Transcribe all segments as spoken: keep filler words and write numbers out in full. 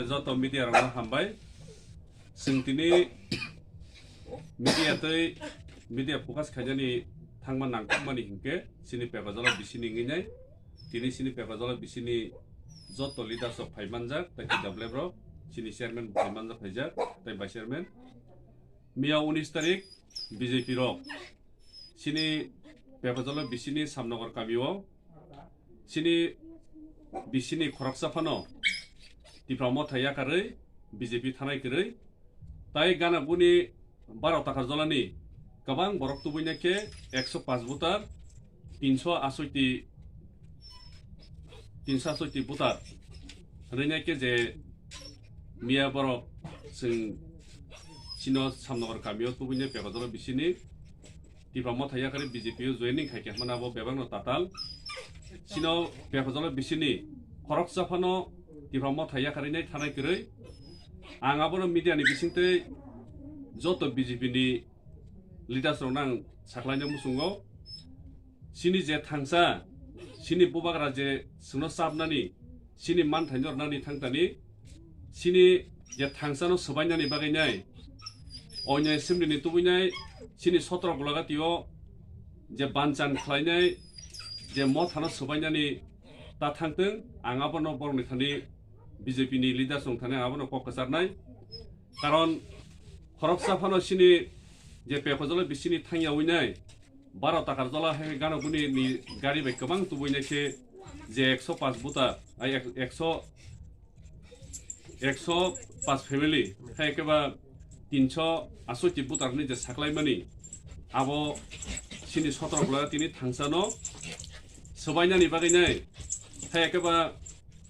Joto media rokno hambai. Chwng tini media tei media focus khainani thangma nangkukmani hinkhe chini Pepajalo bisini wngwi nai. Tini chini Pepajalo bisini joto leaders rok phai manjak, tei T W F rok, chini chairman phai manjak phaijak, tei vice chairman. Miya unis tarik B J P rok chini Pepajalo bisini Samnogor kamio chini bisini khoroksa phano Tipra Motha yakarwi B J P thanai kwrwi tai gana buni baro takar jolani kwbang borok tubui nai khe ekso paanch voter, tinso asoi ti, tinso asoi ti voter rwnai khe je miya borok chwng chino Samnogor kamio tubui nai Pepajalo bisini Tipra Motha yakarwi B J P o joining khai khe hwnmano abo bebakno tatal. Chino Pepajalo bisini khoroksa phano Tipra Motha yakarwi nai thanai kwrwi. Ang abono media ni bisingtwi joto B J P ni leaders rokno ang saklaina muchungo. Chini je thangsa, chini bubagra je chwngno chapnani, chini manthaino rwnani thangtani, chini je thangsano swbainani bagwi nai, oino assembly ni tubui nai, chini sotro gulagatio je banchan khlainai, je mothano swbainani ta thangtwng, ang abono borokni thani B J P ni leaders rok thani ang abono kok kwcharnai. Karon khoroksa phano chini je Pepajalo bisini thangyawi nai, baro takar jola hai gana buni ni gari bai kwbang tubui nai khe je ekso paanch buta, ai ek-, ekso, ekso paanch family, hai khe ba tinso asoi ti buta ni je saklai mani, abo chini sotro gula tini thangsano swbainani bagwi nai, hai khe ba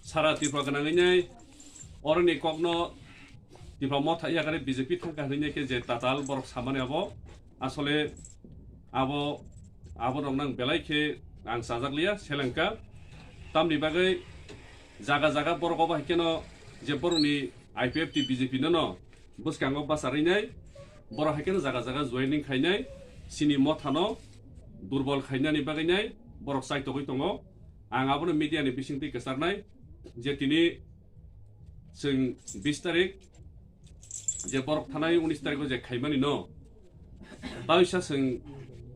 sara Tripura gwnangwi nai, oroni kokno Tipra Motha yakarwi B J P thangkha hinwi khe je tatal borok samani abo asole abo, abo rok nang belai khe ang chajakliya selengkha. Tamni bagwi jaga jaga borok obo hai kheno je borokni I P F T B J P no no bwskango bacharwi nai, borok hai kheno jaga jaga joining khainai, chini mothano durbol khainani bagwi nai borok chaitogwi tongo. Ang abono media ni bisingtwi kwcharnai je tini chwng bis tarik je borok thanai unis tariko je khaimani no, taisa chwng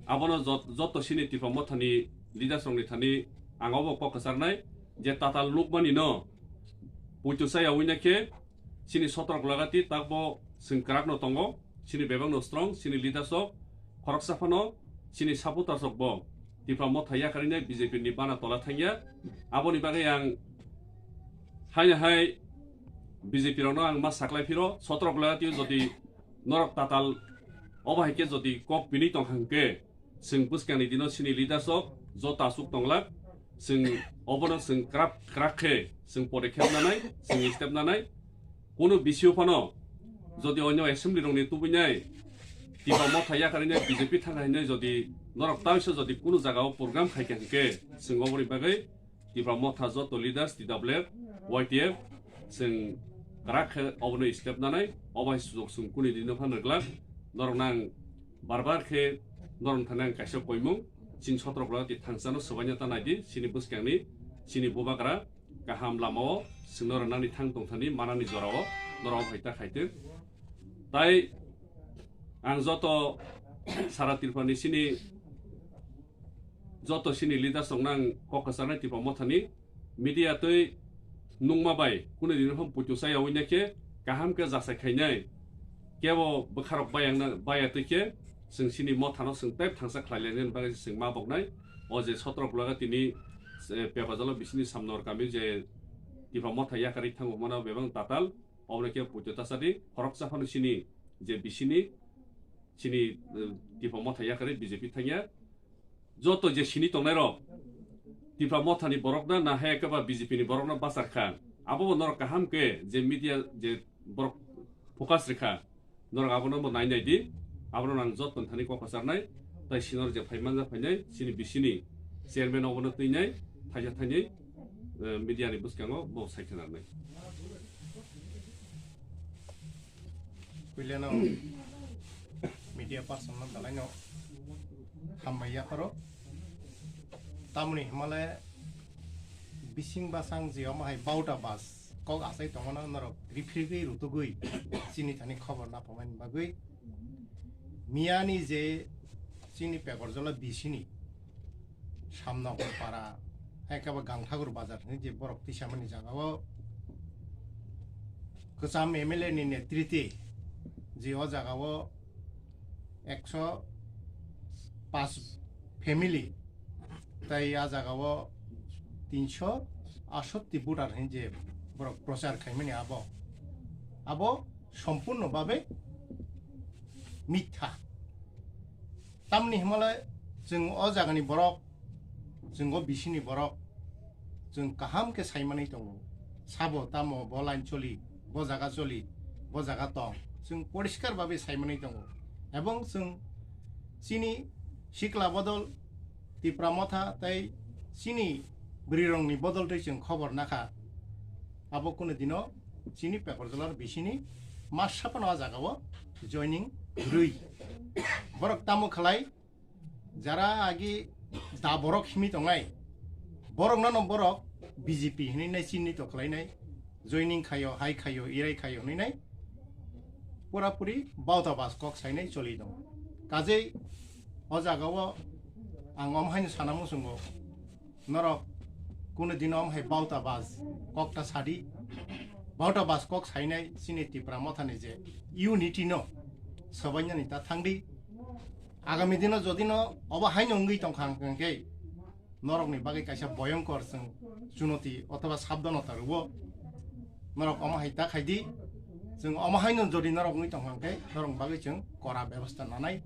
abono jot-, joto chini Tipra Mothani leaders rokni thani ang obo kok kwcharnai je tatal nukmani no puitu chaya wina khe chini sotrok lagati takbo chwng kwrakno tongo, chini bebakno strong, chini leaders rok khoroksa phano chini supporters rok bo Tipra Motha yakarina B J P ni bana tola thangya. Aboni bagwi ang haino hai B J P rokno ang ma saklai phiro, sotrok lagati jodi norok tatal obo hai khe jodi kok bini tong hang khe, chwng bwskangni dino chini leaders rok joto aswk tonglak, chwng obono chwng kwrak kwrak khe chwng podekkhep nanai, chwng step nanai. Kunu bisio phano jodi onyo assembly rokni tubui nai Tipra Motha yakarina B J P thangkha hinwi jodi norok taisa jodi kunu jagao program khai kha hwnkhe, chwng oboni bagwi Tipra Motha joto leaders, T W F, Y T F, chwng kwrak khe obono step nanai, obo hai sujok chwng kunu dino phano rwglak. Norok nang bar bar khe norok thani ang kaisa koimung, chini sotrok lagati thangsano swbaina ta naidi, chini bwskangni, chini bubagra kaham lamao chwngno rwnani thang tongthani manani jorao norok hai ta khaitwk. Tai ang joto sara Tripurani chini joto chini leaders rokno ang kok kwcharnai Tipra Mothani media twi nungma bai kunu dino phano puitu chaya wina khe kaham khe jasai khainai kebo bwkharok bayangna baya twi khe chwng chini mothano chwng tei thangsa khlai lainani bagwi chwng ma boknai. O je sotrok lagati ni, eh, Pepajalo bisini Samnor kami je Tipra Motha yakarwi thango mano bebak tatal, oboni khe puitu tasadi khoroksa phano chini je bisini chini, eh, Tipra Motha yakarwi B J P thangya. Joto je sini tongnai rok Tipra Mothani borok na, na hai khe ba B J P ni borok no bachar kha. Abo bo norok kaham khe je media je borok focus rikha. Norok abono bo nai nai di. Abono nang joto thani kok kwcharnai. Tai sinor je phai manja phainai chini bisini chairman obono twi nai thaisa thainwi, eh, media ni bwskango bo sai khe narnai. Puilano media person no belai no hambai yapharo. Tamoni himale bising basang je omo hai bauta bas Kok achai tongmano norok rifrigwi rutugwi chini thani khobor naphamani bagwi miyani je chini Pekorjola bisini Samnagar para, hai khe bo Gangthakur bazar hinwi je borok tisamani jagao kwcham M L A ni netrite je o jagao ekso paanch family, tai a jagao tinsho aatshatti voter hinwi je borok prochar khaimani abo, abo sompurno babe mitha. Tamni himale chwng o jagani borok, chwng o bisini borok, chwng kaham khe saimanwi tongo. Sabo tamo bo line choli, bo jaga choli, bo jaga tong, chwng poriskar babe saimanwi tongo. Ebong chwng chini sikla bodol Tipra Motha tei chini bwrwirokni bodol twi chwng khobor nakha. Abo kunu dino chini Pekorjolar bisini masa phano a jagao joining rwi. Borok tamo khlai, jara agi da borok himi tongnai, borok nano borok B J P hinwi nai chini to khlainai, joining khaio, hai khaio, irai khaio hinwi nai pura puri bauta bas kok sainai choli tongo. Kajei o jagao ang om haino sana muchungo, norok kunu dino om hai bauta bas kok ta sadi, bauta bas kok sainai chini Tipra Mothani je unity no sobainani ta thangdi. Agami dino jodi no obo haino wngwi tongkha hwnkhe norokni bagwi kaisa boyongkor chwng chunoti othoba sabdhanota rwo. Norok omo hai ta khaidi, chwng omo haino jodi norok wngwi tongkha hwnkhe norokni bagwi chwng kora bebosta nanai.